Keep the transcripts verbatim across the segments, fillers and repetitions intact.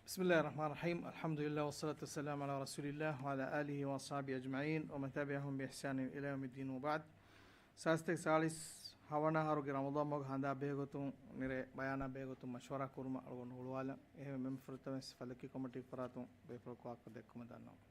بسم الله الرحمن الرحيم. الحمد لله والصلاة والسلام على رسول الله وعلى آله وأصحابه أجمعين ومن تبعهم بإحسان إلى يوم الدين وبعد. ސާސްތޭކަ ސާޅީސް ހަވަނަ އަހަރުގެ ރަމަޟާން މަހުގެ ހަނދާން ބެހޭގޮތުން މިރޭ ބަޔާނާ ބެހޭގޮތުން މަޝްވަރާ ކުރުމަށް އަޅުގަނޑު ހުޅުވާލަން. އެހެންވެ މި ފުރަތަމަވެސް ފަލަކީ ކޮމިޓީގެ ފަރާތުން ބޭފުޅަކު ވާހަކަ ދެއްކުމަށް ދަންނަވަން.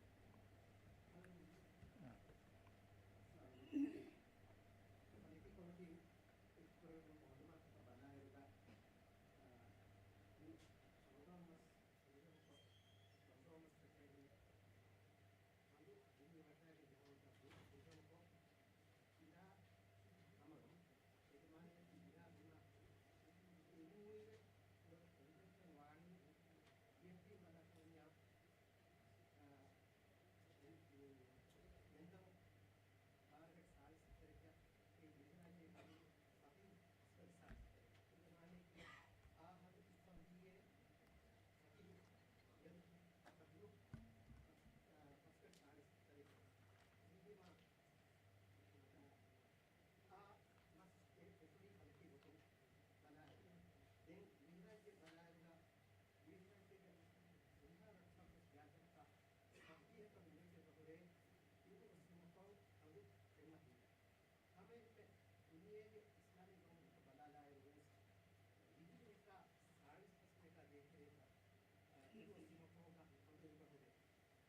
ހަމައެކަނި ދުނިޔޭގެ އިސްލާމީ ގައުމުތަކަށް ބަލާލާއިރު ވެސް، ހިޖުރީ ހިއްސާ ސާޅީސް ފަސް މީޓާ ދޭތެރޭގަ، އަ، އިރު އޮއްސިމަ ފަހުގަ ހަނދުރުވެފަ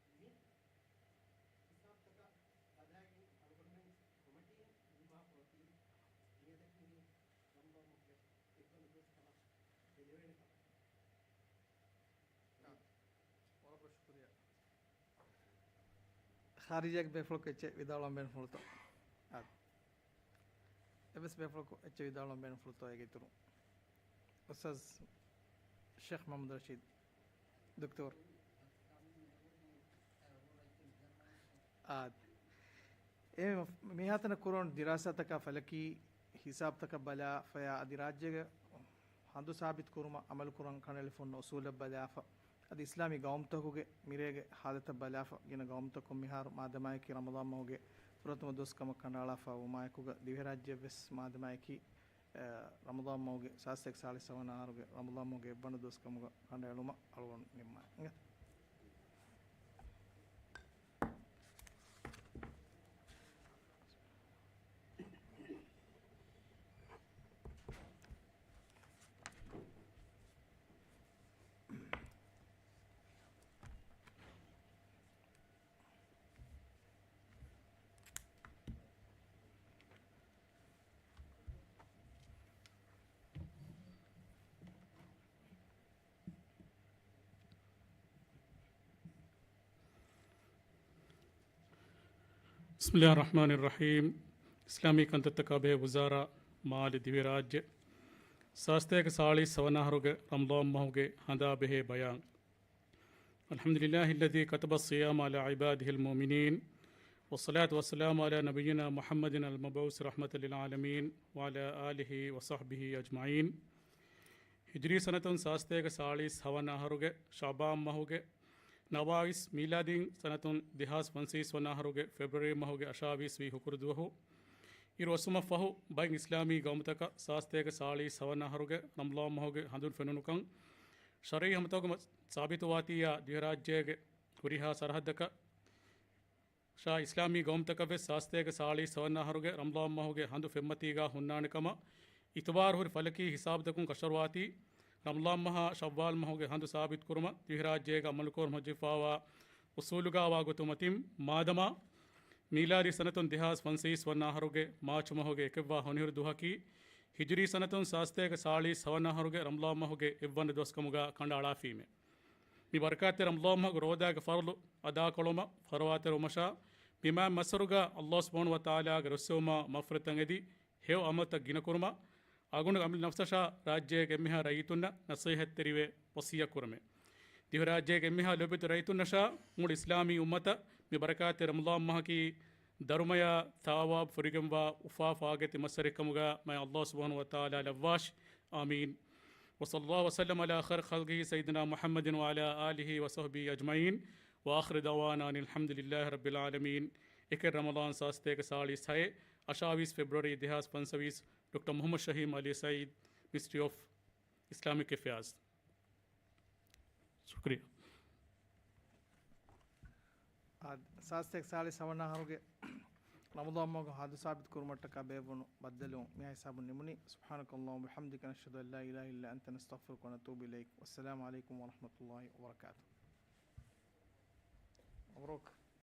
ހުރޭ. މި ހިސާބުތަކަށް ބަލާގެން އަޅުގަނޑުމެން ކޮމިޓީން ނިންމާފަ އޮތީ މިއަދަކީ މި ރަމަޟާން މަހުގެ އެއްވަނަ ދުވަސް ކަމަށް ބެލެވޭނެ ކަމަށް. އާ، ވަރަށް ބޮޑަށް ޝުކުރިއްޔާ. ޚާރިޖާގެ ބޭފުޅަކު އެއްޗެއް ވިދާޅުވަން ބޭނުންފުޅުތޯ؟ އާ. އެއްވެސް ބޭފުޅަކު އެއްޗެއް ވިދާޅުވަން ބޭނުންފުޅުތޯ އޭގެ އިތުރުން؟ އުސްތާޛް ޝޭޚް މުޙައްމަދު ރަޝީދު ދޮކްޓަރު. އާ. އެ މިހާތަނަށް ކުރުން ދިރާސާތަކާ ފަލަކީ ހިސާބުތަކަށް ބަލާފަޔާ އަދި ރާއްޖޭގެ ހަނދު ސާބިތު ކުރުމަށް އަމަލު ކުރަން ކަނޑައެޅި ފޮންނަ އުސޫލަށް ބަލާފަ، އަދި އިސްލާމީ ގައުމުތަކުގެ މިރޭގެ ހާލަތަށް ބަލާފަ، ގިނަ ގައުމުތަކުން މިހާރު މާދަމާއެކީ ރަމަޟާން މަހުގެ ފުރަތަމަ ދުވަސް ކަމަށް ކަނޑައަޅާފަ ވުމާއެކުގަ، ދިވެހިރާއްޖެއަށް ވެސް މާދަމާއެކީ، އަ، ރަމަޟާން މަހުގެ ސާސްތޭކަ ސާޅީސް ހަވަނަ އަހަރުގެ ރަމަޟާން މަހުގެ އެއްވަނަ ދުވަސް ކަމުގަ ކަނޑައެޅުމަށް އަޅުގަނޑު ނިންމާ. بسم الله الرحمن الرحيم. އިސްލާމީ ކަންތައްތަކާ ބެހޭ ވުޒާރާ، މާލެ، ދިވެހިރާއްޖެ، ސާސްތޭކަ ސާޅީސް ހަވަނަ އަހަރުގެ ރަމަޟާން މަހުގެ ހަނދާ ބެހޭ ބަޔާން. الحمد لله الذي كتب الصيام على عباده المؤمنين، والصلاة والسلام على نبينا محمد المبعوث رحمة للعالمين، وعلى آله وصحبه أجمعين. ހިޖުރީ ސަނަތުން ސާސްތޭކަ ސާޅީސް ހަވަނަ އަހަރުގެ ޝަޢުބާން މަހުގެ ނަވާވީސް، މީލާދީން ސަނަތުން ދެހާސް ފަންސަވީސް ވަނަ އަހަރުގެ ފެބްރުއަރީ މަހުގެ އަށާވީސް ވީ ހުކުރު ދުވަހު، އިރު އޮއްސުމަށް ފަހު، ބައެއް އިސްލާމީ ގައުމުތަކަށް ސާސްތޭކަ ސާޅީސް ހަވަނަ އަހަރުގެ ރަމަޟާން މަހުގެ ހަނދުން ފެނުނުކަން ޝަރުޢީ ހަމަތަކުގަ ސާބިތުވާތީއާ، ދިވެހިރާއްޖޭގެ ހުރިހާ ސަރަހައްދަކަށް ޝާ އިސްލާމީ ގައުމުތަކަށް ވެސް ސާސްތޭކަ ސާޅީސް ހަވަނަ އަހަރުގެ ރަމަޟާން މަހުގެ ހަނދު ފެންމަތީގާ ހުންނާނެ ކަމަށް އިތުބާރު ހުރި ފަލަކީ ހިސާބުތަކުން ކަށަވަރުވާތީ، ރަމަޟާން މަހާ ޝައްވާލް މަހުގެ ހަނދު ސާބިތު ކުރުމަށް ދިވެހިރާއްޖޭގަ އަމަލުކުރުމަށް ހައްޖަވާ އުސޫލުގާ ވާ ގޮތުން މަތިން، މާދަމާ މީލާދީ ސަނަތުން ދެހާސް ފަންސަވީސް ވަނަ އަހަރުގެ މާޗު މަހުގެ އެކެއްވާ ހޮނިހިރު ދުވަހަކީ، ހިޖުރީ ސަނަތުން ސާސްތޭކަ ސާޅީސް ހަވަނަ އަހަރުގެ ރަމަޟާން މަހުގެ އެއްވަނަ ދުވަސް ކަމުގާ ކަނޑައަޅާފީމޭ. މި ބަރަކާތްތެރި ރަމަޟާން މަހުގެ ރޯދާގެ ފަރުޟު އަދާކޮޅުމަށް ފަރުވާތެރިވުމަށާ، ބިމާ މައްސަރުގަ ﷲ ސުބްޙާނަހޫ ވަތަޢާލާގެ ރުއްސެވުމާ މަޣްފިރަތަށް އެދި، ހެޔޮ އަމަލުތައް ގިނަކުރުމަށް، އަގުނު އަމިއްލަ ނަފްސަށާ ރާއްޖޭގެ އެންމެހާ ރައްޔިތުންނަށް ނަޞޭޙަތްތެރިވެ ވަޞިއްޔަތް ކުރަމޭ. ދިވެހިރާއްޖޭގެ އެންމެހާ ލޯބިވެތި ރައްޔިތުންނަށާ މުޅި އިސްލާމީ އުއްމަތަށް މި ބަރަކާތްތެރި ރަމަޟާން މަހަކީ ދަރުމަޔާ ޘަވާބު ފުރިގެންވާ އުފާ ފާގަތި މައްސަރެއް ކަމުގާ މާތް ﷲ ސުބްޙާނަހޫ ވަތަޢާލާ ލައްވާށި. އާމީން. وصلى الله وسلم على خير خلقه سيدنا محمد وعلى آله وصحبه أجمعين. وآخر دعوانا أن الحمد لله رب العالمين. އެކެއް ރަމަޟާން ސާސްތޭކަ ސާޅީސް ހައެއް، އަށާވީސް ފެބްރުއަރީ ދެހާސް ފަންސަވީސް، ޑޮކްޓަރ މުޙައްމަދު ޝަހީމް ޢަލީ ސަޢީދު، މިނިސްޓްރީ އޮފް އިސްލާމިކް އެފެއާޒް. ޝުކުރިއްޔާ. އާދެ، ސާސްތޭކަ ސާޅީސް ހަވަނަ އަހަރުގެ ރަމަޟާން މަހުގެ ހައްދު ސާބިތު ކުރުމަށްޓަކާ ބޭއްވުނު ބައްދަލުވުން މިހާ ހިސާބުން ނިމުނީ. سبحانك اللهم وبحمدك، نشهد أن لا إله إلا أنت، نستغفرك ونتوب إليك. والسلام عليكم ورحمة الله وبركاته.